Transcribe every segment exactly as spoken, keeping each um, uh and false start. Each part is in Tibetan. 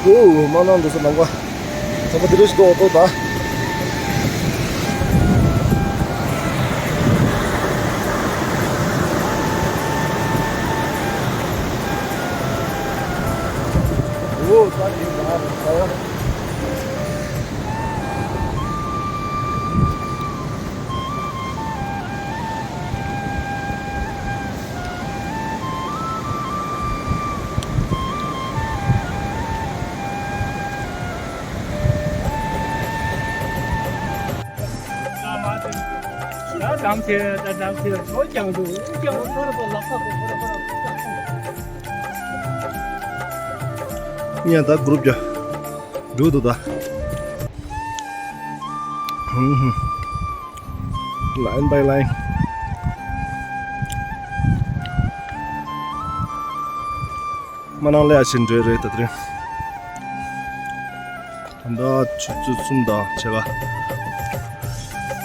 ཨོ། མ་ནང་འགྲོ་ས་ནང་པ། ཚང་མ་དེ་རེ་ཞིག་ཏོག་ཏོག་ད། ཨོ། ད་དེ་ད་ད། ཡང་ད་གུ་རུབ་རྒྱ། འགྲོ་འདུག་ད། ཧུམ་ཧུམ། Line by line། མ་ནང་ལས་ཨ་ཤེ་འགྲོ་རེད་ད་དེ་རིང་། ད་ལྟ་ཆུ་ཚོད་གསུམ་དང་བྱས་པ།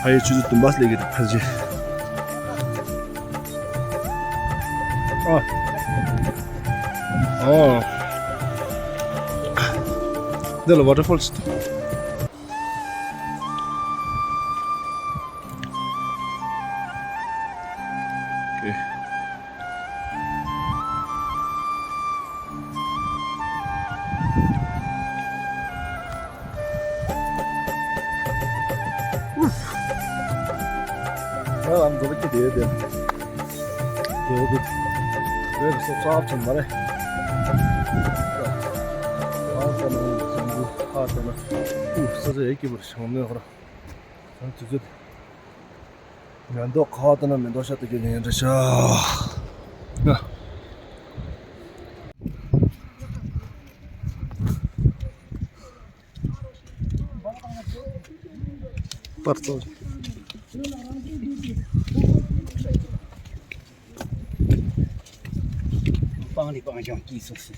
ཕ་ཡུལ་ཆུ་ཚོད་བདུན་པ་སླེབས་ཀྱི་འདུག་ཕལ་ཆེར། ཨ། ཨོ། འདི་ལ་waterfalls། ཨོ་ཁེ། ང་ལ་འགྲོ་གི་དེ་དེ། དེ་དེ། རེད་སོ་སོ་ཨབ་ཆེན་མ་རེད། ཨ་ས་ན་ཟང་གུ་ཨ་ས་ན། ཨུ་ས་ས་ཡེ་ཀི་བར་ཤང་ནེ་ཧོ་ར། ཚང་དུས་ཚོད། མེ་ཏོག་ཁ་བ་ལྟ་ན་མེ་ཏོག་ཤ་སྟག་གི་ལན་རེད་ཤག་པར་ཙོ། སྤང་ལི་སྤང་ལྗང་སྐྱིད་སོ་སོ།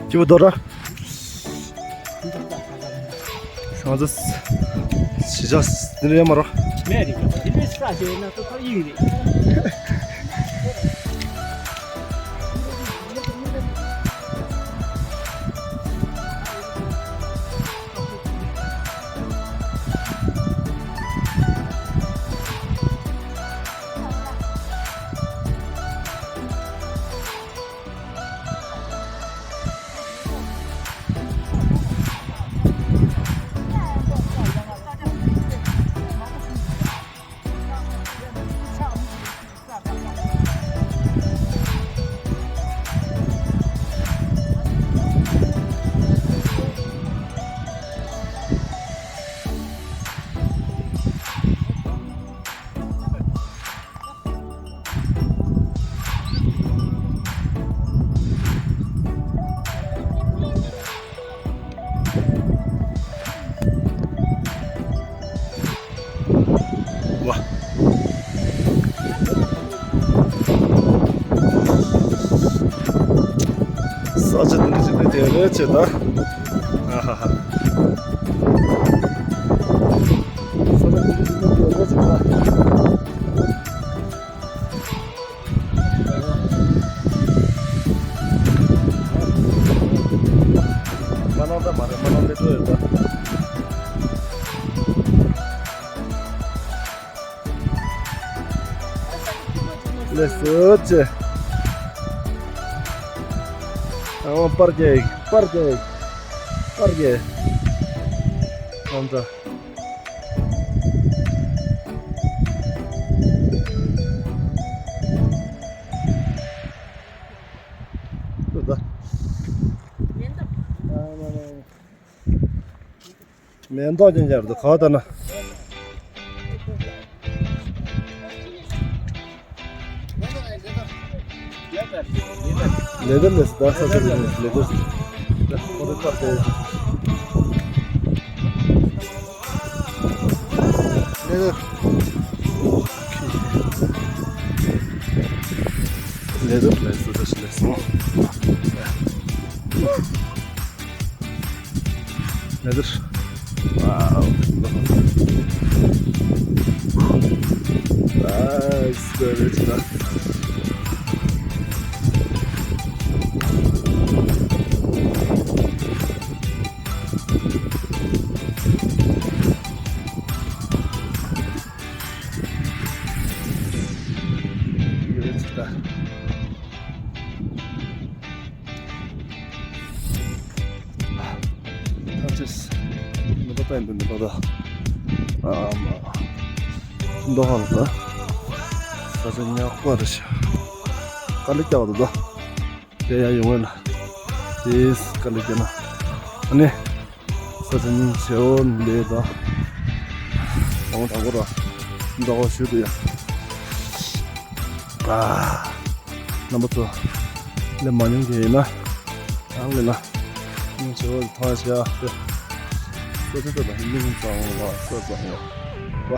སྐྱིད་པོ་འདུག་ར། ང་ཚོ་གཞིས་ཆགས་འདི་འདྲ་ཡོད་མ་རེད། མེད་རེད། འདི་འདྲའི་ས་ཞིག་ཡོད་ན་ཏག་ཏག་ཡིན་རེད། ཝ། ས་ཆ་འདི་འདྲ་ཞིག་ལ་དེ་རེད་ཅེ་ད། ཨ་ཧ་ཧ། ས་ཆ་འདི་འདྲ་ཞིག་ལ་དེ་རེད་ཅེ་ད། མ་ནང་ད་མ་རེད། མ་ནང་ལས་འགྲོ་ཡོད་ད། ལས་སོ་ཅེ། ཨ་པར་རྒྱག་པར་རྒྱག་པར་རྒྱག་ཨང་ད། མེ་ཏོག་ཅན་ཅན་རེད་ག་ད་ན། ལེ་དར་ལེ་སི་དར་ས་ས་ལེ་དར་ལེ་དར་ཁོ་རེ་ཁ་ཏེ་ལེ་དར། ལེ་དར་ལེ་སི་དར་ལེ་སི། ལེ་དར། ཝའོ། ཨ་སི་ཀ་རེ་ཅི་ན། ཡོད་ཅིག་ད། ཐམས་ཅད་མི་འདོད་པ་ཡིན་པའི་མི་འདོད་ད། ཨ་མ། འདོད་ཧ་ལ། ས་ཆ་ཉག་པ་རེད་ཤག་དཀའ་ལས་རྒྱག་པ་འདུག་ད། དེ་ཡང་ཡོང་བས་ན། དེས་དཀའ་ལས་རྒྱག་ན། ཨ་ནི། ས་ཆ་སྙིང་རྗེ་བོ་ལས་ད། དང་པོ་དང་པོ་ར། འདོད་པ་ཞུ་འདུག་ཡ། ཨ། རྣམ་པ་ཚོ། སླེབས་མ་མྱོང་མཁན་ཡིན་ན། ཡང་མིན་ན། སྙིང་རྗེ་བོ་ཐང་ཆད་ཨ། དེ། ས་ཆ་དེ་ལ་སྙིང་གཙང་བ་ས་གཙང་བ། བ།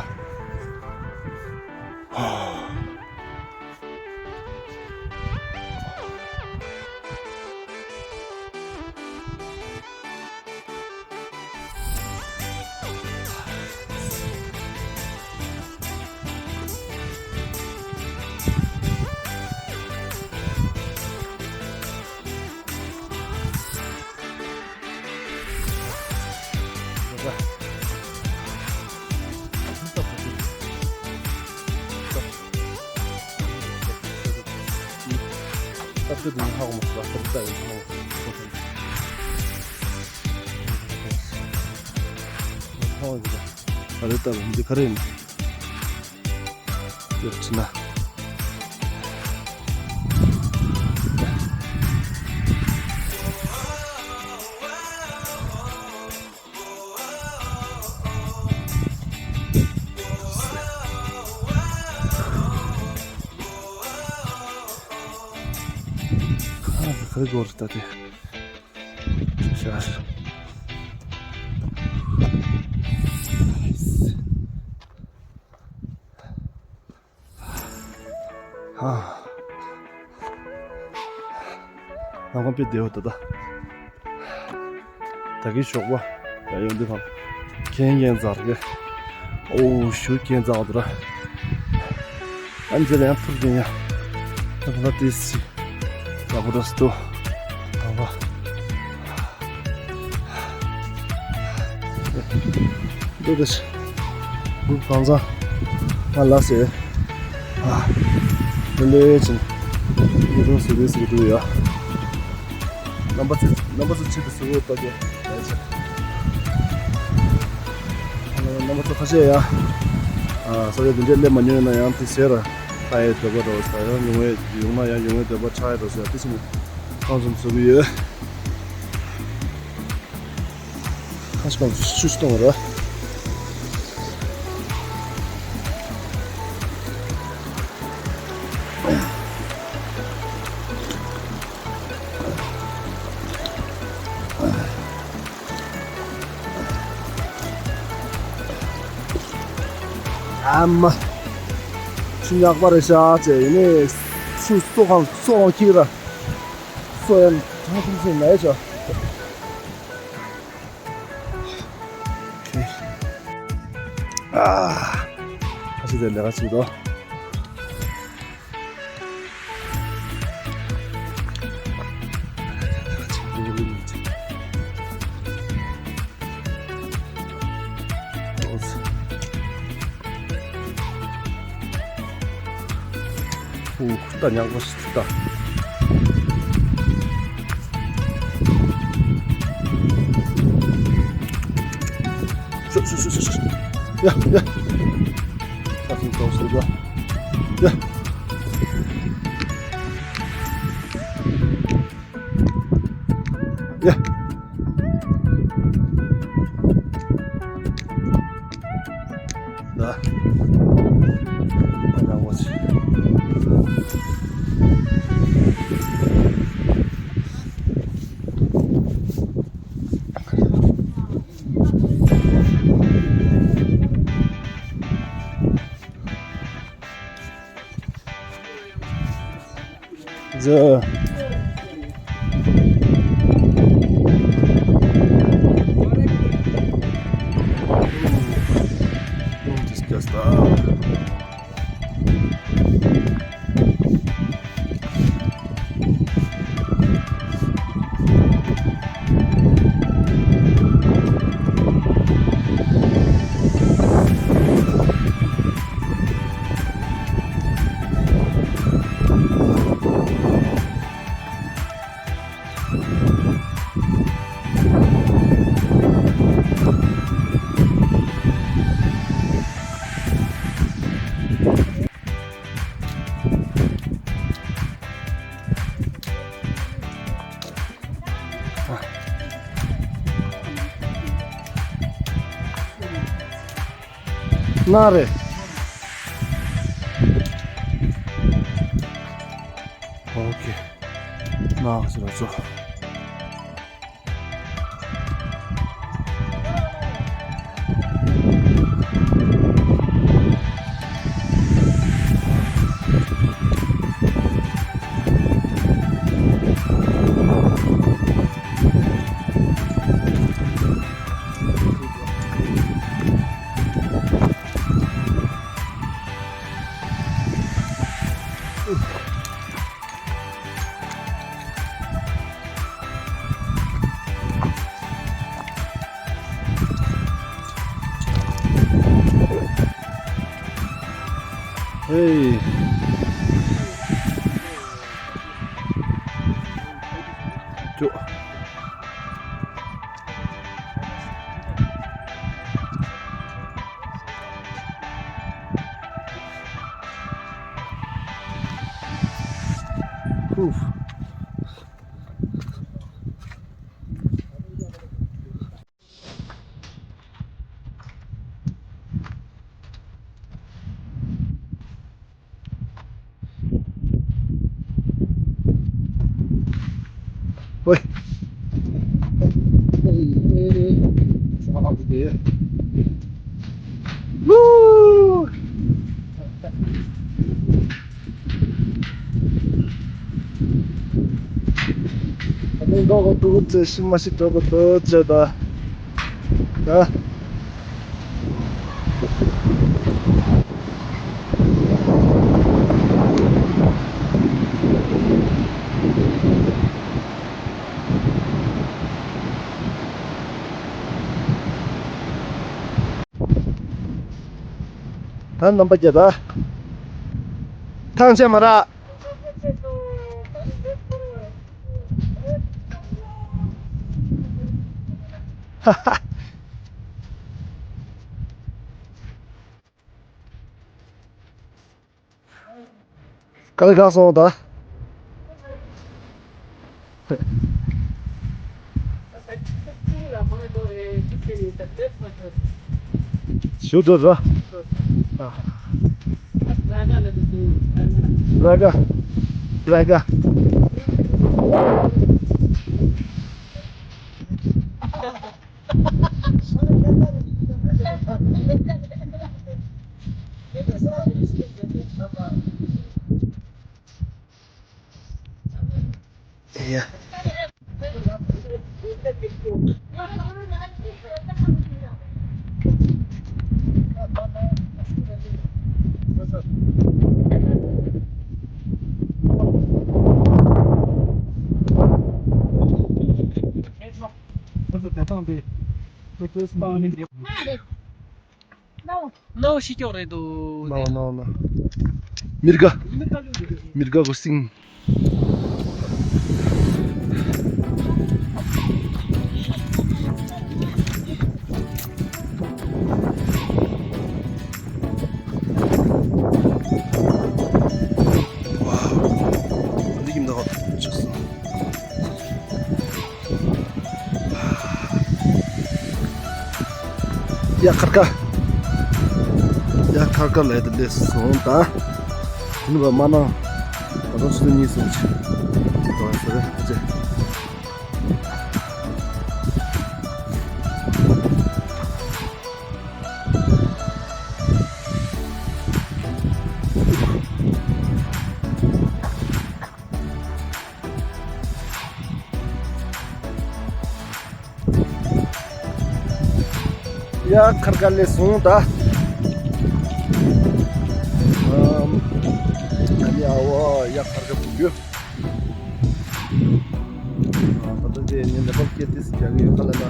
ཨ་རེ་ལྟ་བུ་འདི་ག་རེ་ཡིན། ཡོད་ཕྱིན་ན། ཁ་རི་གོར་ལྟ་དེ། ཤར། ཧ། ནང་ཁོང་པི་བདེ་བོ་ད་ད། ད་གི་ཞོགས་པ། ཡ་ཡོང་དུས་ཁམས། གན་གན་ཛར་གི། ཨོ་ཞུ་གན་ཛར་བ་དུ་ར། ཨན་ཇེ་ལ་ཡང་ཐུར་གན་ཡ། ད་ཁོང་ལ་ཏི་སི། ཡག་པོ་ར་སི་ཏོ། ད་བ། འདི་འདི་ཞིག་གུག་གང་ཚང་ང་ལ་ཟེར། ཨ། འདི་འདྲའི་ཅིང་འདི་དུང་ཟེར་གི་ཟེར་གི་འདུག་ཡ། རྣམ་པ་ཚོ་རྣམ་པ་ཚོ་ཆེད་དུ་ཟེར་གི་ལྟ་གི་ཡ་ཆེ། རྣམ་པ་ཚོ་ཁ་ཤས་ཡ། ཨ་ས་ཆ་འདི་འདྲའི་སླེབས་མ་མྱོང་ན་ཡང་དེ་ཟེར་ར། ལྟ་ཡའི་འདོད་པ་རོ་ས་ཡང་ཡོང་བའི་ཡོང་ན་ཡང་ཡོང་བའི་འདོད་པ་ཆགས་ཡ་རོ་ས་ཡ་དེ་ཕྱིན་ཁམས་གསུམ་ཟེར་གི་ཡོད། ཁ་ཤས་ཤུ་ཤུ་གཏོང་ར། ཨ་མ། ཆུ་ཉག་པ་རེད་ཤག་ཅེས་ཡིན་ནི། ཆུ་སོ་གང་སོ་གང་ཁྱིག་ར། སོ་ཡང་ཐང་ཐུང་སོ་ནའི་ཤག་ཨ། ཁ་ཤས་དེ་ལས་ཀ་བྱེད་དོ། ཨུ། ད་ཉག་པོ་ཞིག་ད། ཤོ་ཤོ་ཤོ་ཤོ་ཤོ། ཡ་ཡ། ད་ཁོང་ཚོ་ཟེར་བ། ཡ། ཡ། ད། ད་ཡག་པོ་བྱེད། ཛ། ན་རེད། ཨོ་ཁེ། ན་ཟེར་ར་ཚོ། ཧེ། ཅོ། ཧུ། ཝེ། ཝུ། ཨ་ནི་འགྲོ་གི་འདུག་ཚེ་ཤི་མ་ཤི་འགྲོ་གི་འདུག་ཚེ་ད། ད། ད་རྣམ་པ་རྒྱལ་ད། ཐང་ཆད་མ་ར། ཧ་ཧ། ག་ལེ་ག་སོང་ད། ཞུ་དོ་ར། ལ་ག་ལ་ག་ཡ། ནའོ་ཤི་ཀྱོག་རེད་འདུག་ནའོ་ནའོ་ནའོ། མི་དགའ། མི་དགའ་གོ་སིང་། ཝའོ། འདི་གི་མདོག་ཆགས་སོང་། ཡ་ཁར་ཀ། ཡ་ཁར་ཀ་ལས་དེ་ལས་སོང་ད། དེ་ནི་བ་མ་ན། ད་དུང་ཆུ་ཚོད་གཉིས་སོང་ཆི། ད་བ་ཟེར་རེ་ཅེ། ཡ་ཁར་ཀ་ལས་སོང་ད། ཨམ། ཨ་ནི་ཨ་བ་ཡ་ཁར་ཀ་བུ་རྒྱུ། ཨ་ད་ལྟ་དེ་ངས་ནེ་པཱལ་སྐད་ཏིས་རྒྱག་གི་ཡོད་ཁ་ལ་ན།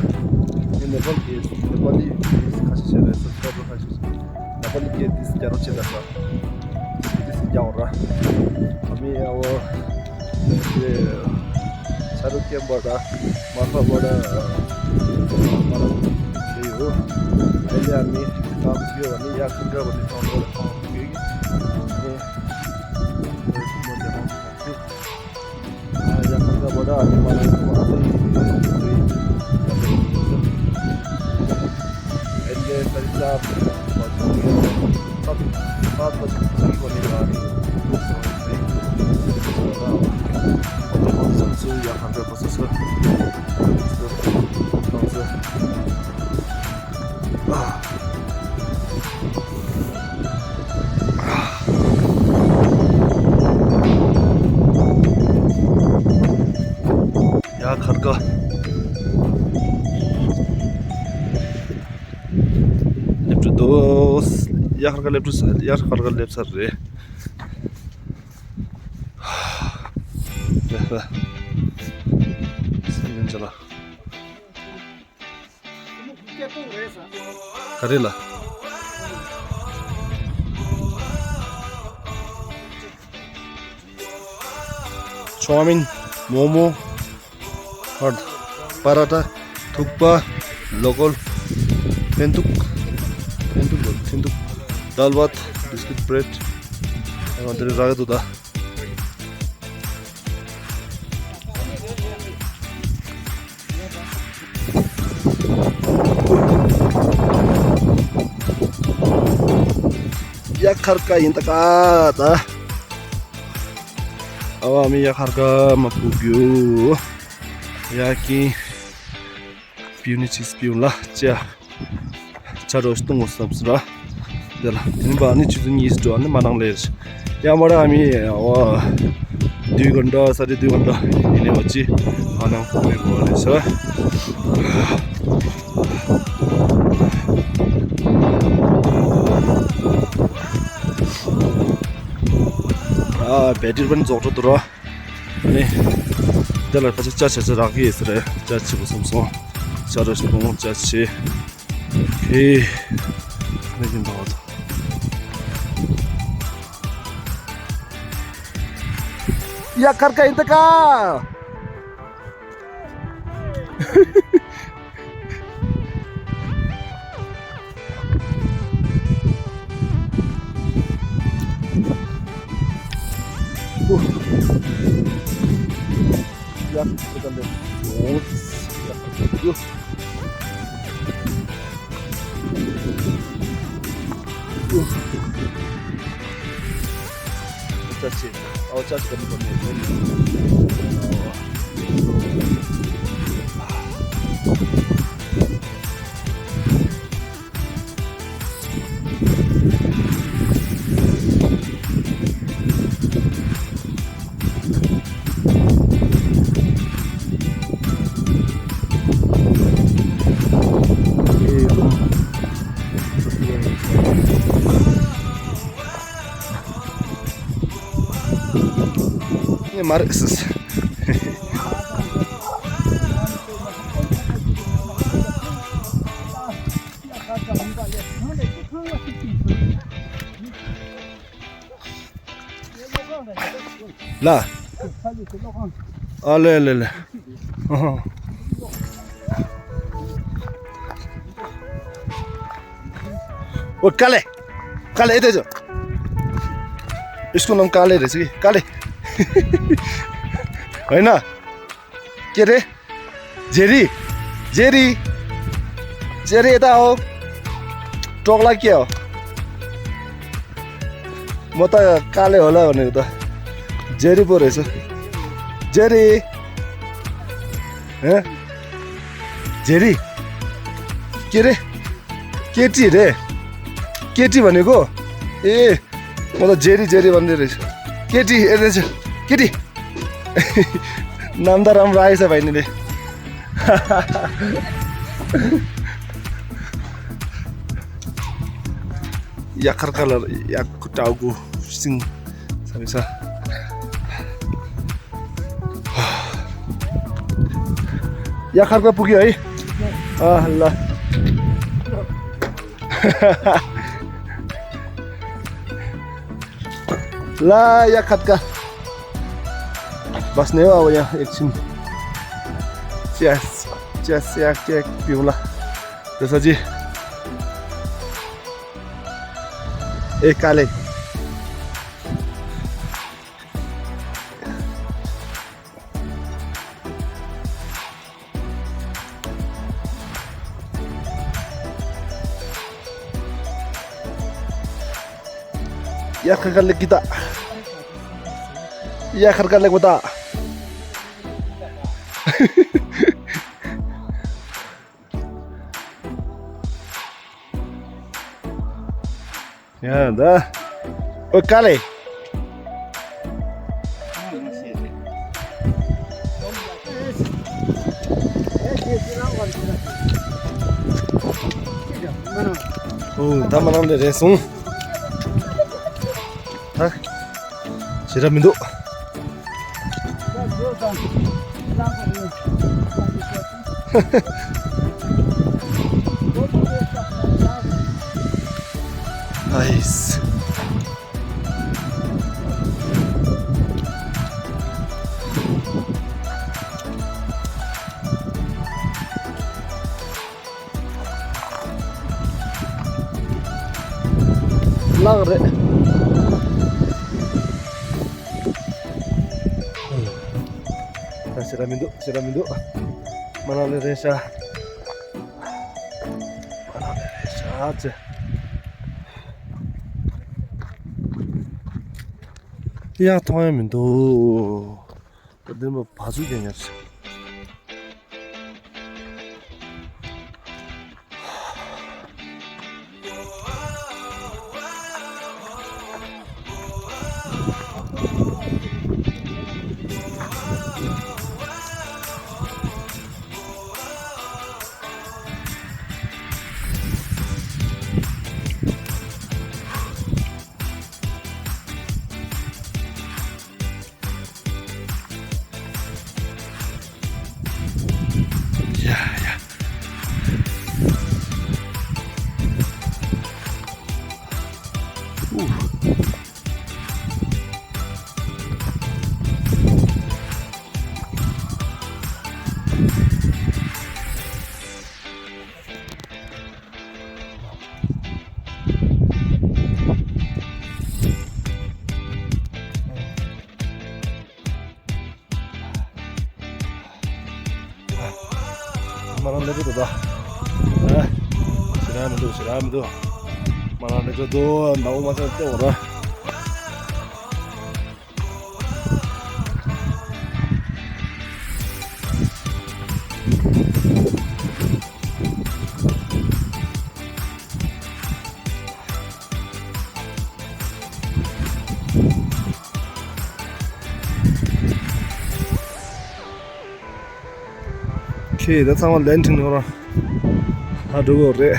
ངས་ནེ་པཱལ་གི་ནེ་པཱ་ལི་ཁ་ཤས་ཤིག་རེད་སབ་སི་ཀ་རའེབ་ཁ་ཤས་ཤིག་ནེ་པཱལ་སྐད་ཏིས་རྒྱག་རོགས་བྱེད་ད་ས། ཏིས་རྒྱག་འོ་ར། ཨ་མི་ཨ་བ། དེ་ཆ་རུ་སྐྱེན་པ་ར། མ་ཁ་བ་ར། མ་ར། དེ་ཡོད། ཨ་ལེ་ཨ་མི་ཁམས་ཡོད་ཨ་ནི་ཡ་ཁུ་འདྲ་བ་ནི་ཐང་ར་ཐང་ཡོད་ཀྱི། ཨ་ནི། ཡ་ཁ་ཁ་བ་ར་ཨ་ནི་མ་ར་ཐང་ཡོད་ཀྱི། ཨ་ནི་ས་རི་ལ་བ་ཐང་ཡོད། ཡ་ཁར་ཀ་སླེབས་འགྲོ་འདུག་ཡ་ཁར་ཀ་སླེབས་འགྲོ་ས། ཡ་ཁར་ཀ་སླེབས་ཚར་རེད། ཡ་ཧ། སེམས་ཅན་ལ། ག་རེ་ལ། ཆོ་མིན། མོ་མོ། ཧར། པ་ར་ཏ། ཐུག་པ། ལོ་ཀོལ། ཕན་ཐུག་ཕན་ཐུག་ལ་ཕན་ཐུག་དལ་བཏ། བིས་ཀིཊ། བྲེཌ། ཨ་དེ་རིགས་རག་གི་འདུག་ད། ཡ་ཁར་ཀ་ཡིན་ད་ཀ་ད། ཨ་བ་མི་ཡ་ཁར་ཀ་མ་ཕུག་གུ། ཡ་ཀི་པིའུ་ནི་ཆིས་པིའུ་ལ་ཅ། ཆ་རོ་སྟོང་བསམ་སི་ར། དེ་ལ་དེ་ནི་བ་ནི་ཆུ་ཚོད་གཉིས་སུ་འགྲོ་ནི་མ་ནང་ལེར། ཡ་མ་ར་མི་ཨ་བ། དུས་ག་འདྲ་ས་དེ་དུས་ག་འདྲ་ཡིན་ནི་བ་ཅི། ཨ་ནང་ཁོ་མི་གོ་རེ་ས། ཨ་བེ་ཏི་རི་པན་རྫོགས་འགྲོ་དུ་ར། ཨ་ནི། འདི་ལ་ཕལ་ཆེར་ཅ་ཆ་ཆ་རག་གི་ཡོད་ས་རེད། ཅ་ཆི་བོ་སོང་སོང་། ཅ་ར་སྟོང་ཅ་ཆི། ཧེ། ཨ་ནི་ཀྱི་འདུག་བ་དང་། ཡ་ཁར་ཀ་ཡིན་ད་ཀ། ངས་མ་རེད་ཟེར། ལ། ཨ་ལེ་ལེ་ལེ། ཨོ་ཀ་ལེ། ཀ་ལེ་ཨེ་དེ་ཇོ། ཨིས་ཀོ་ནམ་ཀ་ལེ་རེ་སི་ཀ་ལེ། ཨེ་ན། ཀེ་རེ། ཇེ་རི། ཇེ་རི། ཇེ་རི་ད་ཨོ། ཀྲོག་ལ་ཀེ་ཨོ། མོ་ཏ་ཀ་ལེ་འོ་ལ་འོ་ནི་ད། ཇེ་རི་པོ་རེ་སོ། ཇེ་རི། ཧེ། ཇེ་རི། ཀེ་རེ། ཀེ་ཏི་རེ། ཀེ་ཏི་བ་ནི་གོ། ཨེ། མོ་ཏ་ཇེ་རི་ཇེ་རི་བ་ནི་རེ། ཀེ་ཏི་ཨེ་རེ་ཅི། ཀེ་ཏི། ནམ་ད་རམ་ར་ཡི་ས་བ་ནི་རེ། ཡ་ཁར་ཀ་ལ་ཡ་ཀུ་ཏའུ་གུ་སིང་ས་མི་ས། ཡ་ཁར་ཀ་པུ་གི་ཨི། ཨ་ལ། ལ་ཡ་ཁར་ཀ། བས་ནེ་བ་བ་ཡ་ཨེག་ཆིན། ཅེས། ཅེས་ཡ་ཀེག་པིའུ་ལ། དེ་ས་ཅི། ཨེ་ཀ་ལེ། ཡ་ཁར་ཁར་ལེགས་ཀྱི་ད། ཡ་ཁར་ཁར་ལེགས་པ་ད། ཡ་ད། ཨོ་ཀ་ལེ། ཨོ་ད་མ་ནང་ལེ་རེད་སོང་། ད། ཞེ་དྲག་མི་འདུག། ཨའིས། གླང་རེད། ད་ཞེ་དྲག་མི་འདུག། ཞེ་དྲག་མི་འདུག། མ་ནང་ལེ་རེད་ཤག། མ་ནང་ལེ་རེད་ཤག་ཅེ། ཡ་མཐོང་ཡ་མི་འདུག། ད་འདིར་མ་བ་ཚུགས་ཀྱང་ཉར་ཤག། ཡ་ཡ། ཨུ། མ་རང་ལེགས་འགྲོ་ད། ཨ། ཞེ་དྲག་མི་འདུག། ཞེ་དྲག་མི་འདུག། མ་རང་ལེགས་འགྲོ་འདུག། ནག་པོ་མ་ཚད་ལྟེ་བ་ར། ཁྱེད་ད་ཚང་མ་ལན་ཁྲིད་ནོ་ར། ཧ་འགྲོ་གོ་རེད།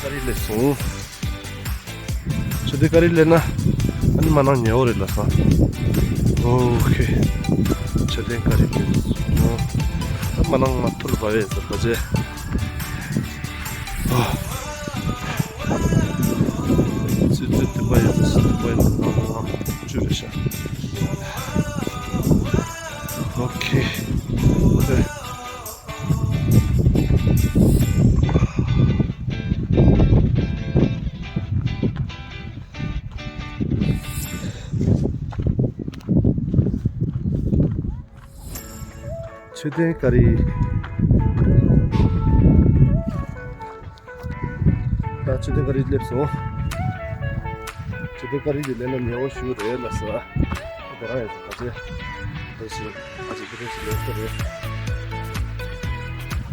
ཀ་རི་ལེབ་སོང་། མཆོད་རྟེན་ཀ་རི་ལེབ་ན་ཨ་ནི་མ་ནང་ཉལ་བ་རེད་ལབ་སོང་། ཨོ་ཁེ། མཆོད་རྟེན་ཀ་རི་ལེབ་སོང་། ཨ་མ་ནང་ང་ཐུར་བ་བས་ཟེར་བ་ཅེ། ཨ། ཙི་ཙི་དུ་བ་ཡ་ཙི་དུ་བ་ཡ་ནང་ནང་བཅུ་རེད་ཤག། ཨོ་ཁེ། མཆོད་རྟེན་ཀ་རི། ད་མཆོད་རྟེན་ཀ་རི་སླེབས་སོང་། མཆོད་རྟེན་ཀ་རི་དེ་ལེན་ན་ཉེ་བོ་ཞུ་རེད་ལ་ས། དེ་རང་ཡོད་ས་ཁ་ཆེ། དེ་ཞིག་ཁ་ཆེ་ཁ་ཆེ་ཞིག་ལེན་ས་རེད།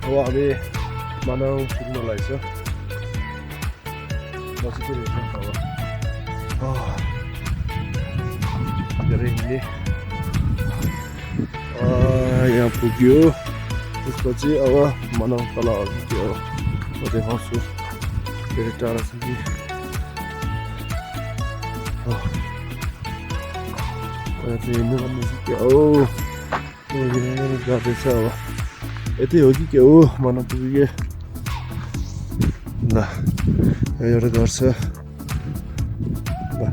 ཨ་བ་ཨ་མའི་མ་ནང་ཕུག་མ་ལ་ཡི་ས། མ་ཆེ་ཁ་རེད་ས་ཁ་བ། ཨ། དེ་རིང་ནི། ཨ་ཡང་བུ་གུ། བུ་ག་ཅི་ཨ་བ་མ་ནང་ཏ་ལ་ཨ་བུ་གུ་ཨ་བ་དེ་ཧང་སུ། དེ་རེ་ཏྲ་ར་སི་གི། ཨ། ཨ་དེ་ནི་བ་ནི་སི་གི་ཨོ། ཨོ་ཡེ་ནི་ག་དེ་ས་བ། ཨེ་དེ་ཡོ་གི་གི་ཨོ་མ་ནང་བུ་གུ་གི། ན། ཡ་ཡོ་རེ་གར་སེ། ན།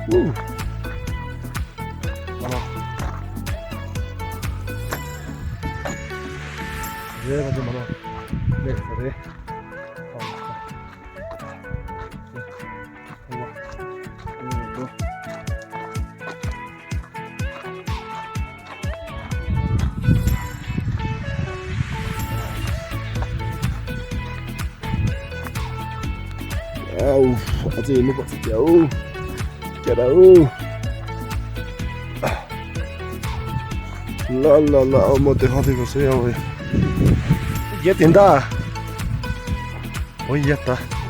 ཨུ། མ་ལོ། རེད་ག་ཚོད་མ་ལོ། ལེགས་སོ་རེད། ཨའུ། ཨ་ཙི་ནུ་པ་ཙི་ཀྱའུ། ཀྱ་རའུ། ལ་ལ་ལ། ཨ་མ་དེ་ཧ་དེ་ག་སེ་ཡ་ཝེ། ཡེ་དེ་འདྲ། ཨོ་ཡ་ད།